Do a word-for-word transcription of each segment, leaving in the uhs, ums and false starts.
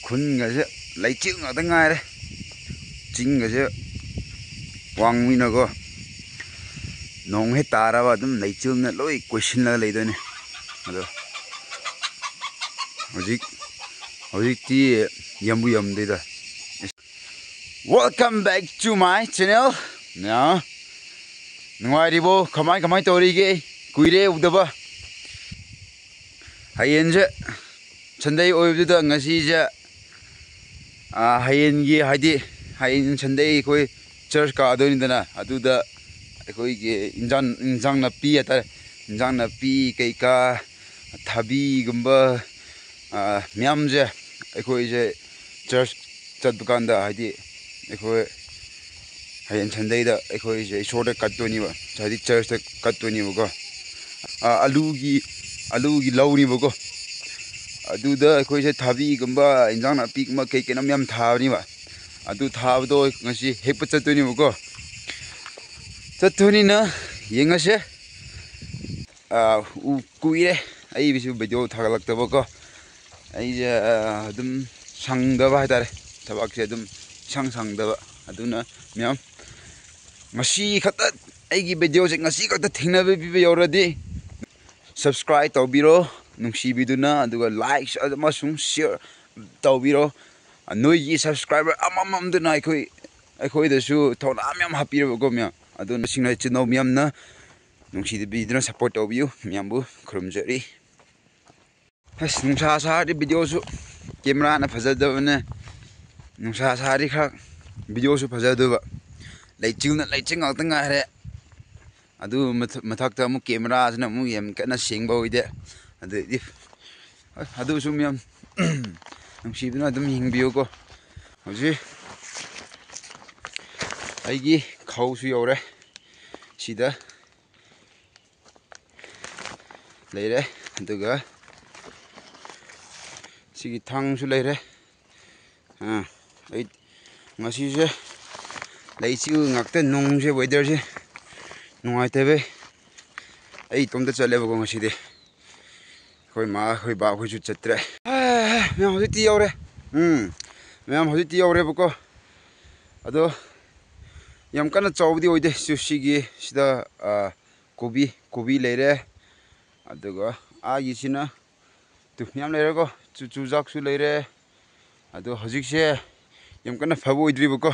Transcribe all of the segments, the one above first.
ꯈꯨꯟꯒꯁꯦ ꯂꯩꯆꯤꯜ ꯉꯥꯛꯇ ꯉꯥꯏꯔꯦ꯫ ꯆꯤꯡꯒꯁꯦ ꯋꯥꯡꯃꯤꯅꯀꯣ, ꯅꯣꯡ ꯍꯦꯛ ꯇꯥꯔꯕ ꯑꯗꯨꯝ ꯂꯩꯆꯤꯜꯅ ꯂꯣꯏ ꯀꯣꯏꯁꯤꯜꯂꯒ ꯂꯩꯗꯣꯏꯅꯦ꯫ ꯑꯗꯣ ꯍꯧꯖꯤꯛ, ꯍꯧꯖꯤꯛꯇꯤ ꯌꯥꯝꯕꯨ ꯌꯥꯝꯗꯦꯗ꯫ Welcome back to my channel꯫ ꯅ, ꯅꯨꯡꯉꯥꯏꯔꯤꯕꯣ? ꯀꯃꯥꯏ, ꯀꯃꯥꯏ ꯇꯧꯔꯤꯒꯦ? ꯀꯨꯏꯔꯦ ꯎꯗꯕ꯫ ꯍꯌꯦꯡꯁꯦ Sunday ꯑꯣꯏꯕꯗꯨꯗ ꯉꯁꯤꯁꯦ, ꯑꯥ, ꯍꯌꯦꯡꯒꯤ, ꯍꯥꯏꯗꯤ ꯍꯌꯦꯡ Sunday ꯑꯩꯈꯣꯏ church ꯀꯥꯗꯣꯏꯅꯤꯗꯅ, ꯑꯗꯨꯗ ꯑꯩꯈꯣꯏꯒꯤ ꯏꯟꯖꯥꯡ, ꯏꯟꯖꯥꯡ ꯅꯥꯄꯤ ꯍꯥꯏꯇꯥꯔꯦ, ꯏꯟꯖꯥꯡ ꯅꯥꯄꯤ ꯀꯩꯀꯥ, ꯊꯕꯤꯒꯨꯝꯕ, ꯑꯥ, ꯃꯌꯥꯝꯁꯦ ꯑꯩꯈꯣꯏꯁꯦ church ꯆꯠꯄ ꯀꯥꯟꯗ, ꯍꯥꯏꯗꯤ ꯑꯩꯈꯣꯏ ꯍꯌꯦꯡ Sundayꯗ ꯑꯩꯈꯣꯏꯁꯦ ꯏꯁꯣꯔꯗ ꯀꯠꯇꯣꯏꯅꯦꯕ, ꯍꯥꯏꯗꯤ churchꯇ ꯀꯠꯇꯣꯏꯅꯦꯕꯀꯣ꯫ ꯑꯥ, ꯑꯂꯨꯒꯤ, ꯑꯂꯨꯒꯤ ꯂꯧꯅꯦꯕꯀꯣ꯫ ꯑꯗꯨꯗ ꯑꯩꯈꯣꯏꯁꯦ ꯊꯕꯤꯒꯨꯝꯕ, ꯏꯟꯖꯥꯡ ꯅꯥꯄꯤꯒꯨꯝꯕ ꯀꯩ ꯀꯩꯅꯣ ꯃꯌꯥꯝ ꯊꯥꯕꯅꯦꯕ꯫ ꯑꯗꯨ ꯊꯥꯕꯗꯣ ꯉꯁꯤ ꯍꯦꯛꯄ ꯆꯠꯇꯣꯏꯅꯦꯕꯀꯣ꯫ ꯆꯠꯇꯣꯏꯅꯤꯅ ꯌꯦꯡꯉꯁꯦ꯫ ꯑꯥ, ꯎ-, ꯀꯨꯏꯔꯦ ꯑꯩꯁꯨ video ꯊꯥꯒꯠꯂꯛꯇꯕꯀꯣ꯫ ꯑꯩꯁꯦ, ꯑꯥ, ꯑꯗꯨꯝ ꯁꯪꯗꯕ ꯍꯥꯏꯇꯥꯔꯦ, ꯊꯕꯛꯁꯦ ꯑꯗꯨꯝ ꯏꯁꯪ ꯁꯪꯗꯕ꯫ ꯑꯗꯨꯅ ꯃꯌꯥꯝ, ꯉꯁꯤ ꯈꯛꯇ, ꯑꯩꯒꯤ videoꯁꯦ ꯉꯁꯤ ꯈꯛꯇ ꯊꯦꯡꯅꯕꯤꯕ ꯌꯧꯔꯗꯤ subscribe ꯇꯧꯕꯤꯔꯣ ꯅꯨꯡꯁꯤꯕꯤꯗꯨꯅ, ꯑꯗꯨꯒ like ꯑꯃꯁꯨꯡ share ꯇꯧꯕꯤꯔꯣ꯫ ꯅꯣꯏꯒꯤ subscriber ꯑꯃꯃꯝꯗꯨꯅ ꯑꯩꯈꯣꯏ, ꯑꯩꯈꯣꯏꯗꯁꯨ ꯊꯧꯅꯥ ꯃꯌꯥꯝ ꯍꯥꯞꯄꯤꯔꯕꯀꯣ ꯃꯌꯥꯝ꯫ ꯑꯗꯨꯅ ꯁꯤꯡꯅ ꯏꯆꯤꯟ ꯏꯅꯥꯎ ꯃꯌꯥꯝꯅ ꯅꯨꯡꯁꯤꯕꯤꯗꯨꯅ support ꯇꯧꯕꯤꯌꯨ꯫ ꯃꯌꯥꯝꯕꯨ ꯈꯨꯔꯨꯝꯖꯔꯤ꯫ ꯑꯁ, ꯅꯨꯡꯁꯥ ꯁꯥꯔꯗꯤ videoꯁꯨ cameraꯅ ꯐꯖꯗꯕꯅꯦ꯫ ꯅꯨꯡꯁꯥ ꯁꯥꯔꯗꯤ ꯈꯔ videoꯁꯨ ꯐꯖꯗꯕ꯫ ꯂꯩꯆꯤꯜꯅ ꯂꯩꯆꯤꯜ ꯉꯥꯛꯇ ꯉꯥꯏꯔꯦ꯫ ꯑꯗꯨ ꯃꯊ-, ꯃꯊꯛꯇ ꯑꯃꯨꯛ cameraꯁꯤꯅ ꯑꯃꯨꯛ ꯌꯥꯝ ꯀꯟꯅ ꯁꯦꯡꯕ ꯑꯣꯏꯗꯦ꯫ ꯑꯗꯨꯗꯤ, ꯍꯣꯏ, ꯑꯗꯨꯁꯨ ꯃꯌꯥꯝ ꯅꯨꯡꯁꯤꯗꯨꯅ ꯑꯗꯨꯝ ꯌꯦꯡꯕꯤꯌꯨꯀꯣ꯫ ꯍꯧꯖꯤꯛ ꯑꯩꯒꯤ ꯈꯧꯁꯨ ꯌꯧꯔꯦ꯫ ꯁꯤꯗ ꯂꯩꯔꯦ꯫ ꯑꯗꯨꯒ ꯁꯤꯒꯤ ꯊꯥꯡꯁꯨ ꯂꯩꯔꯦ꯫ ꯑꯥ, ꯑꯩ ꯉꯁꯤꯁꯦ ꯂꯩꯆꯤꯜ ꯉꯥꯛꯇ, ꯅꯣꯡꯁꯦ, weatherꯁꯦ ꯅꯨꯡꯉꯥꯏꯇꯕꯩ ꯑꯩ ꯏꯇꯣꯝꯇ ꯆꯠꯂꯦꯕꯀꯣ ꯉꯁꯤꯗꯤ꯫ ꯑꯩꯈꯣꯏ ꯃꯥ, ꯑꯩꯈꯣꯏ ꯕꯥ, ꯑꯩꯈꯣꯏꯁꯨ ꯆꯠꯇ꯭ꯔꯦ꯫ ꯑꯦ, ꯃꯌꯥꯝ ꯍꯧꯖꯤꯛꯇꯤ ꯌꯧꯔꯦ꯫ ꯎꯝ, ꯃꯌꯥꯝ ꯍꯧꯖꯤꯛꯇꯤ ꯌꯧꯔꯦꯕꯀꯣ꯫ ꯑꯗꯣ ꯌꯥꯝ ꯀꯟꯅ ꯆꯥꯎꯕꯗꯤ ꯑꯣꯏꯗꯦ꯫ ꯁꯤ-, ꯁꯤꯒꯤ ꯁꯤꯗ, ꯑ, ꯀꯣꯕꯤ, ꯀꯣꯕꯤ ꯂꯩꯔꯦ꯫ ꯑꯗꯨꯒ ꯑꯥꯒꯤꯁꯤꯅ ꯇꯨ ꯃꯌꯥꯝ ꯂꯩꯔꯦꯀꯣ꯫ ꯆꯨ-, ꯆꯨꯖꯥꯛꯁꯨ ꯂꯩꯔꯦ꯫ ꯑꯗꯣ ꯍꯧꯖꯤꯛꯁꯦ ꯌꯥꯝ ꯀꯟꯅ ꯐꯕ ꯑꯣꯏꯗ꯭ꯔꯤꯕꯀꯣ꯫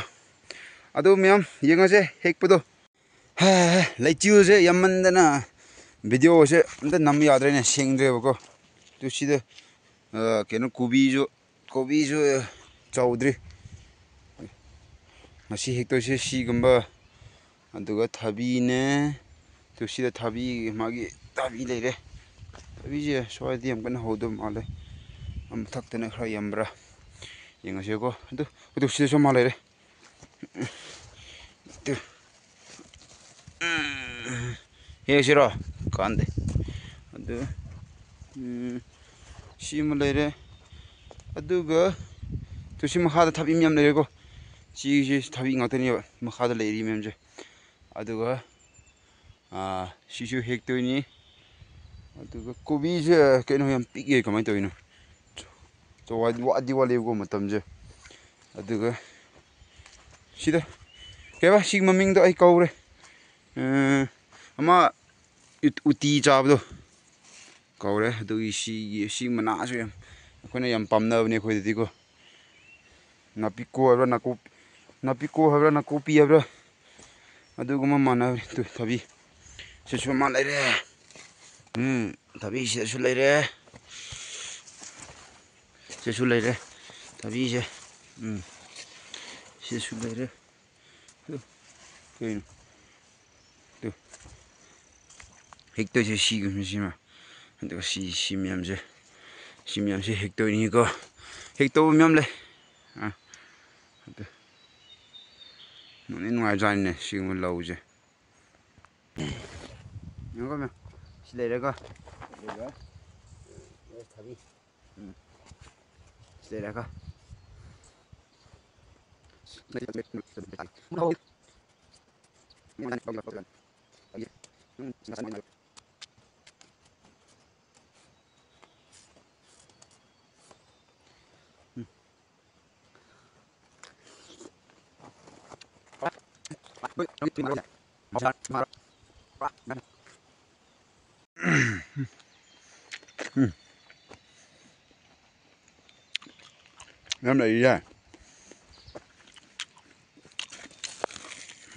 ꯑꯗꯣ ꯃꯌꯥꯝ ꯌꯦꯡꯉꯁꯦ ꯍꯦꯛꯄꯗꯣ꯫ ꯍꯦ, ꯂꯩꯆꯤꯜꯁꯦ ꯌꯥꯝꯃꯟꯗꯅ ꯚꯤꯗꯤꯑꯣꯁꯦ ꯑꯝꯇ ꯅꯝꯕ ꯌꯥꯗ꯭ꯔꯦꯅꯦ, ꯁꯦꯡꯗ꯭ꯔꯦꯕꯀꯣ꯫ ꯑꯗꯨ ꯁꯤꯗ, ꯑ, ꯀꯩꯅꯣ, ꯀꯣꯕꯤꯁꯨ, ꯀꯣꯕꯤꯁꯨ ꯆꯥꯎꯗ꯭ꯔꯤ꯫ ꯉꯁꯤ ꯍꯦꯛꯇꯣꯏꯁꯦ ꯁꯤꯒꯨꯝꯕ, ꯑꯗꯨꯒ ꯊꯕꯤꯅꯦ꯫ ꯑꯗꯨ ꯁꯤꯗ ꯊꯕꯤ, ꯃꯥꯒꯤ ꯊꯕꯤ ꯂꯩꯔꯦ꯫ ꯊꯕꯤꯁꯦ ꯁ꯭ꯋꯥꯏꯗꯤ ꯌꯥꯝ ꯀꯟꯅ ꯍꯧꯗꯕ ꯃꯥꯜꯂꯦ꯫ ꯑ, ꯃꯊꯛꯇꯅ ꯈꯔ ꯌꯥꯝꯕ꯭ꯔꯥ ꯌꯦꯡꯉꯁꯤꯀꯣ꯫ ꯑꯗꯨ, ꯑꯗꯨ ꯁꯤꯗꯁꯨ ꯑꯃ ꯂꯩꯔꯦ꯫ ꯇꯨ꯫ ꯎꯝ꯫ ꯍꯦꯛꯁꯤꯔꯣ? ꯀꯥꯟꯗꯦ꯫ ꯑꯗꯨ, ꯎꯝ, ꯁꯤ ꯑꯃ ꯂꯩꯔꯦ꯫ ꯑꯗꯨꯒ ꯇꯨ ꯁꯤ ꯃꯈꯥꯗ ꯊꯕꯤ ꯃꯌꯥꯝ ꯂꯩꯔꯦꯀꯣ꯫ ꯁꯤꯁꯦ ꯊꯕꯤ ꯉꯥꯛꯇꯅꯦꯕ ꯃꯈꯥꯗ ꯂꯩꯔꯤ ꯃꯌꯥꯝꯁꯦ꯫ ꯑꯗꯨꯒ, ꯑꯥ, ꯁꯤꯁꯨ ꯍꯦꯛꯇꯣꯏꯅꯤ꯫ ꯑꯗꯨꯒ ꯀꯣꯕꯤꯁꯦ ꯀꯩꯅꯣ ꯌꯥꯝ ꯄꯤꯛꯑꯦ, ꯀꯃꯥꯏꯅ ꯇꯧꯔꯤꯅꯣ? ꯆ-, ꯋꯥꯗꯤ ꯋꯥꯠꯂꯦꯕꯀꯣ ꯃꯇꯝꯁꯦ꯫ ꯑꯗꯨꯒ ꯁꯤꯗ ꯀꯩꯕ, ꯁꯤꯒꯤ ꯃꯃꯤꯡꯗꯣ ꯑꯩ ꯀꯧꯔꯦ꯫ ꯑ, ꯑꯃ ꯎꯠ-, ꯎꯇꯤ ꯆꯥꯕꯗꯣ ꯀꯧꯔꯦ꯫ ꯑꯗꯨꯒꯤ ꯁꯤꯒꯤ, ꯁꯤ ꯃꯅꯥꯁꯨ ꯌꯥꯝ, ꯑꯩꯈꯣꯏꯅ ꯌꯥꯝ ꯄꯥꯝꯅꯕꯅꯦ ꯑꯩꯈꯣꯏꯗꯗꯤꯀꯣ꯫ ꯅꯥꯄꯤꯀꯣ ꯍꯥꯏꯕ꯭ꯔꯥ, ꯅꯥꯀꯨꯞ-, ꯅꯥꯄꯤꯀꯣ ꯍꯥꯏꯕ꯭ꯔꯥ, ꯅꯥꯀꯨꯞꯄꯤ ꯍꯥꯏꯕ꯭ꯔꯥ, ꯑꯗꯨꯒꯨꯝꯕ ꯃꯥꯟꯅꯕꯅꯤ꯫ ꯇꯨ, ꯊꯕꯤ꯫ ꯁꯤꯁꯨ ꯑꯃ ꯂꯩꯔꯦ꯫ ꯎꯝ, ꯊꯕꯤ ꯁꯤꯗꯁꯨ ꯂꯩꯔꯦ꯫ ꯁꯤꯗꯁꯨ ꯂꯩꯔꯦ꯫ ꯊꯕꯤꯁꯦ꯫ ꯎꯝ꯫ ꯁꯤꯗꯁꯨ ꯂꯩꯔꯦ꯫ ꯑꯗꯨ ꯀꯩꯅꯣ? ꯑꯗꯨ ꯍꯦꯛꯇꯣꯏꯁꯦ ꯁꯤꯒꯨꯝꯕꯁꯤꯃ꯫ ꯑꯗꯨꯒ ꯁꯤ, ꯁꯤ ꯃꯌꯥꯝꯁꯦ, ꯁꯤ ꯃꯌꯥꯝꯁꯦ ꯍꯦꯛꯇꯣꯏꯅꯤꯀꯣ꯫ ꯍꯦꯛꯇꯧꯕ ꯃꯌꯥꯝ ꯂꯩ꯫ ꯑꯥ, ꯑꯗꯨ ꯅꯨꯡꯗꯤ ꯅꯨꯡꯉꯥꯏꯕꯖꯥꯠꯅꯤꯅꯦ ꯁꯤꯒꯨꯝꯕ ꯂꯧꯁꯦ꯫ ꯌꯦꯡꯉꯨꯀꯣ ꯃꯌꯥꯝ, ꯁꯤ ꯂꯩꯔꯦꯀꯣ꯫ ꯑꯗꯨꯒ ꯊꯕꯤ꯫ ꯎꯝ꯫ ꯁꯤ ꯂꯩꯔꯦꯀꯣ꯫ ꯌꯥꯝ ꯂꯩꯔꯤꯌꯦ꯫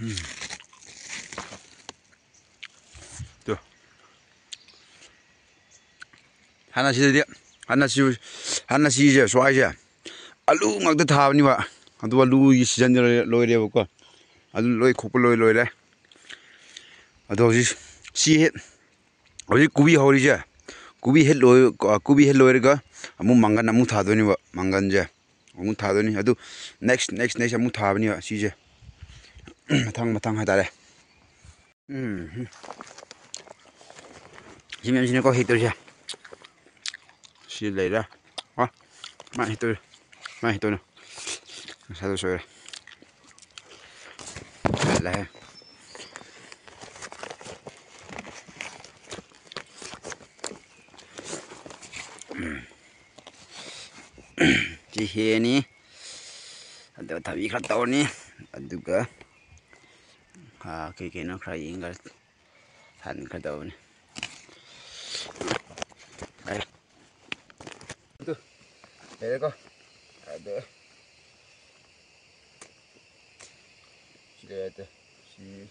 ꯎꯝ꯫ ꯇꯨ꯫ ꯍꯥꯟꯅ ꯁꯤꯗꯗꯤ, ꯍꯥꯟꯅ ꯁꯤ, ꯍꯥꯟꯅ ꯁꯤꯁꯦ, ꯁ꯭ꯋꯥꯏꯁꯦ ꯑꯂꯨ ꯉꯥꯛꯇ ꯊꯥꯕꯅꯤꯕ꯫ ꯑꯗꯨ ꯑꯂꯨꯒꯤ ꯁꯤꯖꯟꯗꯤ ꯂꯣꯏꯔꯦ-, ꯂꯣꯏꯔꯦꯕꯀꯣ꯫ ꯑꯗꯨ ꯂꯣꯏ ꯈꯣꯛꯄ ꯂꯣꯏ ꯂꯣꯏꯔꯦ꯫ ꯑꯗꯣ ꯍꯧꯖꯤꯛ ꯁꯤ ꯍꯦꯛ, ꯍꯧꯖꯤꯛ ꯀꯣꯕꯤ ꯍꯧꯔꯤꯁꯦ, ꯀꯣꯕꯤ ꯍꯦꯛ ꯂꯣꯏ-, ꯀꯣꯕꯤ ꯍꯦꯛ ꯂꯣꯏꯔꯒ ꯑꯃꯨꯛ ꯃꯪꯒꯟ ꯑꯃꯨꯛ ꯊꯥꯗꯣꯏꯅꯦꯕ, ꯃꯪꯒꯟꯁꯦ꯫ ꯑꯃꯨꯛ ꯊꯥꯗꯣꯏꯅꯤ꯫ ꯑꯗꯨ next, next, next ꯑꯃꯨꯛ ꯊꯥꯕꯅꯦꯕ ꯁꯤꯁꯦ꯫ ꯃꯊꯪ, ꯃꯊꯪ ꯍꯥꯏꯇꯥꯔꯦ꯫ ꯎꯝ꯫ ꯁꯤ ꯃꯌꯥꯝꯁꯤꯅꯀꯣ ꯍꯦꯛꯇꯣꯏꯁꯦ꯫ ꯁꯤ ꯂꯩꯔꯦ꯫ ꯑ, ꯃꯥ ꯍꯦꯛꯇꯣꯏ-, ꯃꯥ ꯍꯦꯛꯇꯣꯏꯅ꯫ ꯉꯁꯥꯏꯗꯣ ꯁꯣꯏꯔꯦ꯫ ꯂꯥꯛꯑꯦ꯫ ꯎꯝ꯫ ꯁꯤ ꯍꯦꯛꯑꯅꯤ꯫ ꯑꯗꯨꯒ ꯊꯕꯤ ꯈꯔ ꯇꯧꯔꯅꯤ꯫ ꯑꯗꯨꯒ, ꯑꯥ, ꯀꯩ ꯀꯩꯅꯣ ꯈꯔ ꯌꯦꯡꯉꯒ ꯊꯥꯅꯤꯡꯈ꯭ꯔꯗꯕꯅꯤ꯫ ꯂꯩꯔꯦ꯫ ꯑꯗꯨ ꯂꯩꯔꯦꯀꯣ꯫ ꯑꯗꯨ ꯁꯤ ꯂꯩꯔꯦ꯫ ꯁꯤ,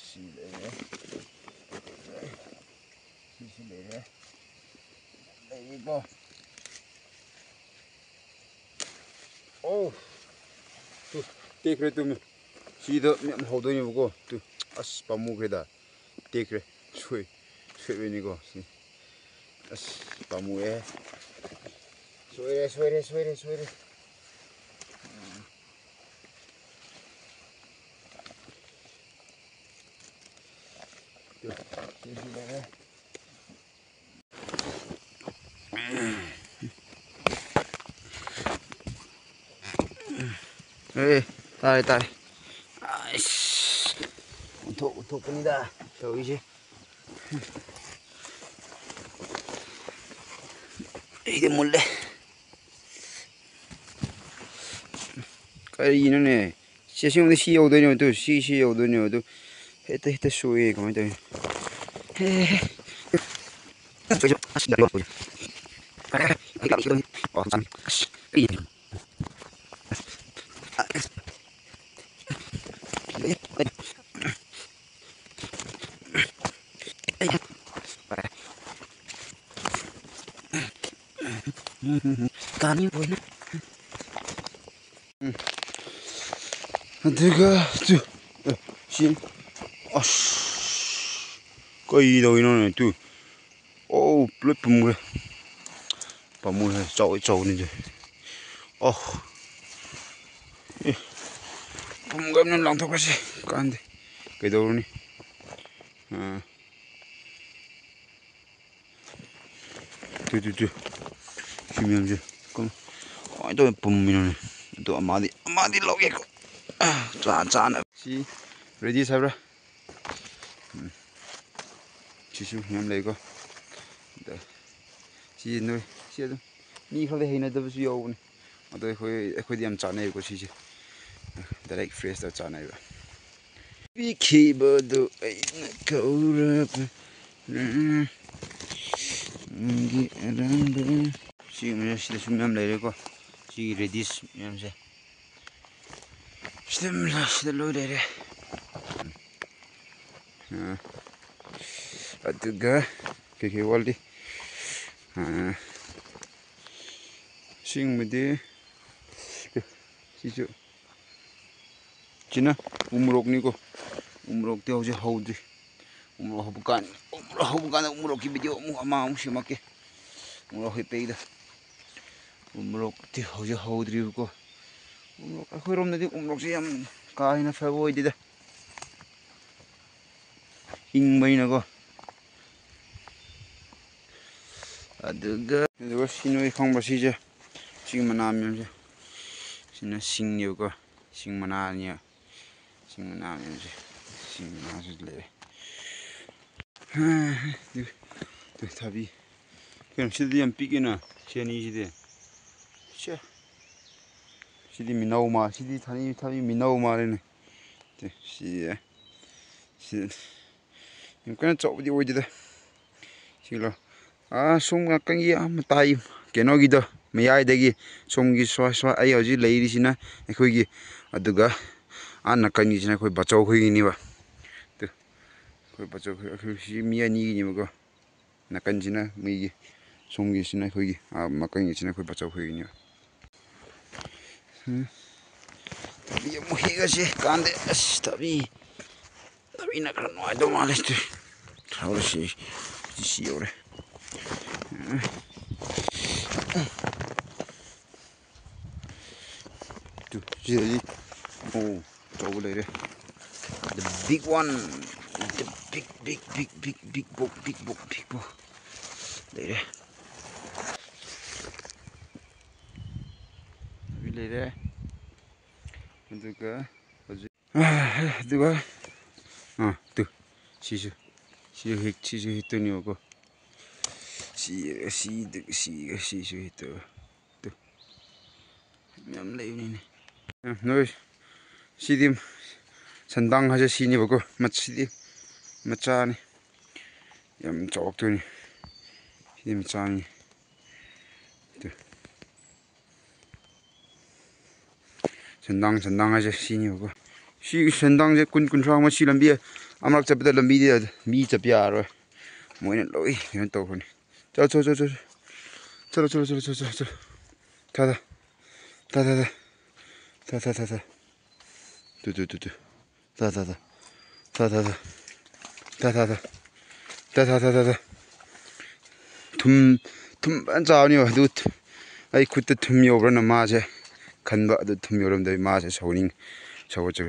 ꯁꯤ ꯂꯩꯔꯦ꯫ ꯁꯤꯁꯨ ꯂꯩꯔꯦ꯫ ꯂꯩꯔꯦꯀꯣ꯫ ꯑꯣ! ꯇꯨ, ꯇꯦꯛꯈ꯭ꯔꯦ, ꯇꯨ, ꯃꯤ꯫ ꯁꯤꯗ ꯃꯌꯥꯝ ꯍꯧꯗꯣꯏꯅꯦꯕꯀꯣ꯫ ꯇꯨ, ꯑꯁ, ꯄꯥꯝꯃꯨꯈ꯭ꯔꯦꯗ꯫ ꯇꯦꯛꯈ꯭ꯔꯦ꯫ ꯁꯣꯏ-, ꯁꯣꯏꯕꯅꯤꯀꯣ, ꯁꯤ꯫ ꯑꯁ, ꯄꯥꯝꯃꯨꯑꯦ꯫ ꯁꯣꯏꯔꯦ, ꯁꯣꯏꯔꯦ, ꯁꯣꯏꯔꯦ, ꯁꯣꯏꯔꯦ꯫ ꯇꯨ, ꯁꯤꯁꯨ ꯂꯩꯔꯦ꯫ ꯑꯦ, ꯇꯥꯔꯦ, ꯇꯥꯔꯦ꯫ ꯑꯩꯁ, ꯑꯣꯟꯊꯣꯛ ꯑꯣꯟꯊꯣꯛꯄꯅꯤꯗ ꯇꯧꯔꯤꯁꯦ꯫ ꯑꯩꯗꯤ ꯃꯨꯜꯂꯦ꯫ ꯀꯔꯤꯅꯣꯅꯦ? ꯁꯤ ꯑꯁꯦꯡꯕꯗꯤ ꯁꯤ ꯌꯧꯗꯣꯏꯅꯦꯕ ꯑꯗꯨ, ꯁꯤ, ꯁꯤ ꯌꯧꯗꯣꯏꯅꯦꯕ ꯑꯗꯨ꯫ ꯍꯦꯛꯇ, ꯍꯦꯛꯇ ꯁꯣꯛꯑꯦ, ꯀꯃꯥꯏꯅ ꯇꯧꯔꯤꯅꯣ? ꯍꯦ, ꯍꯦ꯫ ꯀꯥꯅꯤ ꯑꯣꯏꯅ꯫ ꯎꯝ꯫ ꯑꯗꯨꯒ ꯇꯨ, ꯑꯦ, ꯁꯤ, ꯑꯁ, ꯀꯩꯗꯧꯔꯤꯅꯣꯅꯦ ꯇꯨ? ꯑꯣ, ꯄꯨꯂꯞ ꯄꯨꯝꯈ꯭ꯔꯦ꯫ ꯄꯥꯝꯃꯨꯏꯍꯦ, ꯆꯥꯎꯗꯤ ꯆꯥꯎꯕꯅꯤꯗ꯫ ꯑꯣ꯫ ꯑꯦ, ꯄꯨꯝꯈ꯭ꯔꯕꯅꯤꯅ ꯂꯪꯊꯣꯛꯈ꯭ꯔꯁꯤ꯫ ꯀꯥꯟꯗꯦ꯫ ꯀꯩꯗꯧꯔꯨꯅꯤ? ꯑꯥ꯫ ꯇꯨ, ꯇꯨ, ꯇꯨ꯫ ꯁꯤ ꯃꯌꯥꯝꯁꯦ ꯀꯃ-, ꯀꯃꯥꯏꯅ ꯇꯧꯔ ꯄꯨꯝꯃꯤꯅꯣꯅꯦ? ꯑꯗꯣ ꯑꯃꯗꯤ, ꯑꯃꯗꯤ ꯂꯧꯒꯦꯀꯣ꯫ ꯆꯥ-, ꯆꯥꯅ꯫ ꯁꯤ ꯔꯦꯗꯤꯁ ꯍꯥꯏꯕ꯭ꯔꯥ? ꯎꯝ꯫ ꯁꯤꯁꯨ ꯃꯌꯥꯝ ꯂꯩꯀꯣ꯫ ꯑꯗ ꯁꯤ ꯅꯣꯏ, ꯁꯤ ꯑꯗꯨꯝ ꯃꯤ ꯈꯔꯗꯤ ꯍꯩꯅꯗꯕꯁꯨ ꯌꯥꯎꯕꯅꯤ꯫ ꯑꯗꯣ ꯑꯩꯈꯣꯏ, ꯑꯩꯈꯣꯏꯗꯤ ꯌꯥꯝ ꯆꯥꯅꯩꯀꯣ ꯁꯤꯁꯦ꯫ Direct fresh ꯇ ꯆꯥꯅꯩꯕ꯫ ꯄꯤꯈꯤꯕꯗꯨ ꯑꯩꯅ ꯀꯧꯔꯕ ꯅꯪꯒꯤ ꯑꯔꯥꯟꯕ꯫ ꯁꯤꯒꯨꯝꯕꯁꯦ ꯁꯤꯗꯁꯨ ꯃꯌꯥꯝ ꯂꯩꯔꯦꯀꯣ꯫ ꯁꯤꯒꯤ ꯔꯦꯗꯤꯁ ꯃꯌꯥꯝꯁꯦ꯫ ꯁꯤꯗ, ꯁꯤꯗ ꯂꯣꯏ ꯂꯩꯔꯦ꯫ ꯑ, ꯑꯗꯨꯒ ꯀꯩꯀꯩ ꯋꯥꯠꯂꯤ? ꯑ, ꯁꯤꯒꯨꯝꯕꯗꯤ, ꯁꯤꯁꯨ, ꯁꯤꯅ ꯎꯃꯣꯔꯣꯛꯅꯤꯀꯣ꯫ ꯎꯃꯣꯔꯣꯛꯇꯤ ꯍꯧꯖꯤꯛ ꯍꯧꯗ꯭ꯔꯤ꯫ ꯎꯃꯣꯔꯣꯛ ꯍꯧꯕ ꯀꯥꯟ, ꯎꯃꯣꯔꯣꯛ ꯍꯧꯕ ꯀꯥꯟꯗ ꯎꯃꯣꯔꯣꯛꯀꯤ video ꯑꯃꯨꯛ, ꯑꯃ ꯑꯃꯨꯛ ꯁꯦꯝꯃꯛꯀꯦ꯫ ꯎꯃꯣꯔꯣꯛ ꯍꯦꯛꯄꯩꯗ꯫ ꯎꯃꯣꯔꯣꯛꯇꯤ ꯍꯧꯖꯤꯛ ꯍꯧꯗ꯭ꯔꯤꯕꯀꯣ꯫ ꯎꯃꯣꯔꯣꯛ, ꯑꯩꯈꯣꯏꯔꯣꯝꯗꯗꯤ ꯎꯃꯣꯔꯣꯛꯁꯦ ꯌꯥꯝ ꯀꯥ ꯍꯦꯟꯅ ꯐꯕ ꯑꯣꯏꯗꯦꯗ꯫ ꯏꯪꯕꯅꯤꯅꯀꯣ꯫ ꯑꯗꯨꯒ, ꯑꯗꯨꯒ ꯁꯤ ꯅꯣꯏ ꯈꯪꯕ꯭ꯔꯥ ꯁꯤꯁꯦ? ꯁꯤꯒꯤ ꯃꯅꯥ ꯃꯌꯥꯝꯁꯦ꯫ ꯁꯤꯅ ꯁꯤꯡꯅꯦꯕꯀꯣ꯫ ꯁꯤꯡ ꯃꯅꯥꯅꯤ꯫ ꯁꯤꯡ ꯃꯅꯥ ꯃꯌꯥꯝꯁꯦ꯫ ꯁꯤꯡ ꯃꯅꯥꯁꯨ ꯂꯩꯔꯦ꯫ ꯍꯥ, ꯍꯥ, ꯑꯗꯨ, ꯑꯗꯨ ꯊꯥꯕꯤ꯫ ꯀꯩꯅꯣ ꯁꯤꯗꯗꯤ ꯌꯥꯝ ꯄꯤꯛꯑꯦꯅ, ꯁꯤ ꯑꯅꯤꯁꯤꯗꯤ꯫ ꯁꯦ꯫ ꯁꯤꯗꯤ ꯃꯤꯅꯧ ꯃꯥ-, ꯁꯤꯗꯤ ꯊꯥꯅꯤ, ꯊꯥꯅꯤ ꯃꯤꯅꯧ ꯃꯥꯜꯂꯦꯅꯦ꯫ ꯁꯤ, ꯁꯤ, ꯁꯤ ꯌꯥꯝ ꯀꯟꯅ ꯆꯥꯎꯕꯗꯤ ꯑꯣꯏꯗꯦꯗ꯫ ꯁꯤꯂꯣ꯫ ꯑꯥ, ꯁꯣꯝ ꯅꯥꯀꯟꯒꯤ ꯑꯥ ꯃꯇꯥꯏ ꯀꯩꯅꯣꯒꯤꯗꯣ, ꯃꯌꯥꯏꯗꯒꯤ ꯁꯣꯝꯒꯤ ꯁ꯭ꯋꯥꯏ, ꯁ꯭ꯋꯥꯏ ꯑꯩ ꯍꯧꯖꯤꯛ ꯂꯩꯔꯤꯁꯤꯅ ꯑꯩꯈꯣꯏꯒꯤ, ꯑꯗꯨꯒ ꯑꯥ ꯅꯥꯀꯟꯒꯤꯁꯤꯅ ꯑꯩꯈꯣꯏ ꯕꯥꯆꯧ ꯈꯣꯏꯒꯤꯅꯦꯕ꯫ ꯇꯨ, ꯑꯩꯈꯣꯏ ꯕꯥꯆꯧ ꯈꯣꯏ, ꯑꯩꯈꯣꯏ ꯁꯤ ꯃꯤ ꯑꯅꯤꯒꯤꯅꯦꯕꯀꯣ꯫ ꯅꯥꯀꯟꯁꯤꯅ ꯃꯤꯒꯤ, ꯁꯣꯝꯒꯤꯁꯤꯅ ꯑꯩꯈꯣꯏꯒꯤ, ꯑꯥ, ꯃꯀꯟꯒꯤꯁꯤꯅ ꯑꯩꯈꯣꯏ ꯕꯥꯆꯧ ꯈꯣꯏꯒꯤꯅꯦꯕ꯫ ꯎꯝ꯫ ꯊꯕꯤ ꯑꯃꯨꯛ ꯍꯦꯛꯑꯁꯤ ꯀꯥꯟꯗꯦ꯫ ꯑꯁ, ꯊꯕꯤ, ꯊꯕꯤꯅ ꯈꯔ ꯅꯨꯡꯉꯥꯏꯗꯧ ꯃꯥꯜꯂꯦ꯫ ꯇꯨ, ꯍꯧꯔꯦ ꯁꯤ, ꯁꯤ ꯌꯧꯔꯦ꯫ ꯎꯝ꯫ ꯇꯨ, ꯁꯤꯗꯗꯤ, ꯑꯣ, ꯑꯆꯧꯕ ꯂꯩꯔꯦ꯫ The big one. The big, big, big, big, big box, big box, big box. ꯂꯩꯔꯦ꯫ ꯊꯕꯤ ꯂꯩꯔꯦ꯫ ꯑꯗꯨꯒ ꯍꯧꯖꯤꯛ, ꯑꯗꯨꯒ, ꯑꯥ, ꯇꯨ, ꯁꯤꯁꯨ, ꯁꯤꯁꯨ ꯍꯦꯛ-, ꯁꯤꯁꯨ ꯍꯦꯛꯇꯣꯏꯅꯦꯕꯀꯣ꯫ ꯁꯤ, ꯁꯤ, ꯁꯤ, ꯁꯤꯁꯨ ꯍꯦꯛꯇꯣꯏꯕ꯫ ꯇꯨ꯫ ꯃꯌꯥꯝ ꯂꯩꯕꯅꯤꯅꯦ꯫ ꯎꯝ, ꯅꯣꯏ, ꯁꯤꯗꯤ ꯁꯟꯗꯥꯡ ꯍꯥꯏꯁꯦ ꯁꯤꯅꯦꯕꯀꯣ꯫ ꯃꯠ-, ꯁꯤꯗꯤ ꯃꯆꯥꯅꯤ꯫ ꯌꯥꯝ ꯆꯥꯎꯔꯛꯇꯣꯏꯅꯤ꯫ ꯁꯤꯗꯤ ꯃꯆꯥꯅꯤ꯫ ꯇꯨ꯫ ꯁꯦꯟꯗꯥꯡ, ꯁꯦꯟꯗꯥꯡ ꯍꯥꯏꯁꯦ ꯁꯤꯅꯦꯕꯀꯣ꯫ ꯁꯤ ꯁꯦꯟꯗꯥꯡꯁꯦ ꯀꯨꯟ, ꯀꯨꯟꯊ꯭ꯔꯥ ꯑꯃ ꯁꯤ ꯂꯝꯕꯤ ꯑꯃꯔꯛ ꯆꯠꯄꯗ ꯂꯝꯕꯤꯗ ꯃꯤ ꯆꯠꯄ ꯌꯥꯔꯔꯣꯏ꯫ ꯃꯣꯏꯅ ꯂꯣꯏ ꯀꯩꯅꯣ ꯇꯧꯈ꯭ꯔꯅꯤ꯫ ꯆꯠꯂꯣ, ꯆꯠꯂꯣ, ꯆꯠꯂꯣ, ꯆꯠꯂꯣ꯫ ꯆꯠꯂꯣ, ꯆꯠꯂꯣ, ꯆꯠꯂꯣ, ꯆꯠꯂꯣ, ꯆꯠꯂꯣ꯫ ꯊꯥ, ꯊꯥ꯫ ꯊꯥ, ꯊꯥ, ꯊꯥ꯫ ꯊꯥ, ꯊꯥ, ꯊꯥ꯫ ꯇꯨ, ꯇꯨ, ꯇꯨ, ꯇꯨ꯫ ꯊꯥ, ꯊꯥ, ꯊꯥ꯫ ꯊꯥ, ꯊꯥ, ꯊꯥ꯫ ꯊꯥ, ꯊꯥ, ꯊꯥ꯫ ꯊꯥ, ꯊꯥ, ꯊꯥ, ꯊꯥ, ꯊꯥ꯫ ꯊꯨꯝ, ꯊꯨꯝ ꯐꯖꯅ ꯆꯥꯕꯅꯦꯕ꯫ ꯑꯗꯨ ꯊ-, ꯑꯩ ꯈꯨꯠꯇ ꯊꯨꯝ ꯌꯧꯕ꯭ꯔꯅ ꯃꯥꯁꯦ ꯈꯟꯕ꯫ ꯑꯗꯨ ꯊꯨꯝ ꯌꯧꯔꯝꯗꯕꯤ ꯃꯥꯁꯦ ꯁꯧꯅꯤꯡ-, ꯁꯧꯒꯠꯆꯕꯤ꯫